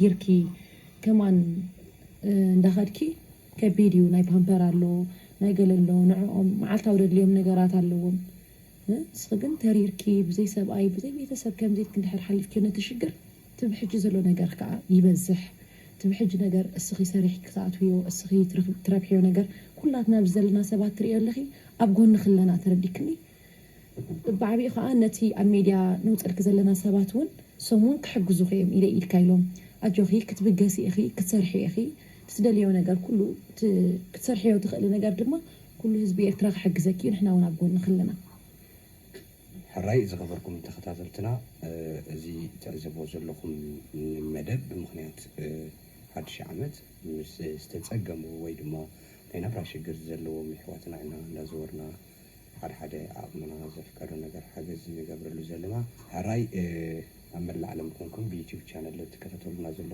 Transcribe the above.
ጊርኪ ከማን እንዳኸድኪ ከቢድ እዩ። ናይ ፓምፐር ኣሎ፣ ናይ ገለ ኣሎ፣ ንዕኦም መዓልታዊ ደድልዮም ነገራት ኣለዎም። ንስኺ ግን ተሪርኪ ብዘይ ሰብኣይ ብዘይ ቤተሰብ ከምዚ ኢልኪ እንድሕር ሓሊፍኪ ነቲ ሽግር፣ እቲ ብሕጂ ዘሎ ነገር ከዓ ይበዝሕ። እቲ ብሕጂ ነገር እስኺ ሰሪሕኪ ክትኣትውዮ፣ እስኺ ትረብሕዮ ነገር ኩላትና ኣብዚ ዘለና ሰባት ትርእዮ ኣለኺ። ኣብ ጎንኺ ኣለና፣ ተረዲክኒ? ብዓቢኡ ከዓ ነቲ ኣብ ሜድያ ነውፀልኪ ዘለና ሰባት እውን ሰሙን ክሕግዙኺ እዮም ኢለ ኢድካ ኢሎም። ኣጆኺ ክትብገሲ ኢኺ፣ ክትሰርሒ ኢኺ። ትደልዮ ነገር ኩሉ ክትሰርሕዮ ትኽእሊ ነገር ድማ ኩሉ ህዝቢ ኤርትራ ክሕግዘኪ እዩ። ንሕና እውን ኣብ ጎንኺ ኣለና። ሕራይ ዝኸበርኩም ተኸታተልትና፣ እዚ ትዕዘብዎ ዘለኹም መደብ ብምኽንያት ሓድሽ ዓመት ምስ ዝተፀገሙ ወይ ድማ ናይ ናብራ ሽግር ዘለዎም የሕዋትና ኢና እንዳዘወርና ሓደ ሓደ ዓቕምና ዘፍቀዶ ነገር ሓገዝ ንገብረሉ ዘለና። ሕራይ ኣብ መላእ ዓለም ኮንኩም ብዩቲዩብ ቻነል ትከታተሉና ዘለኹም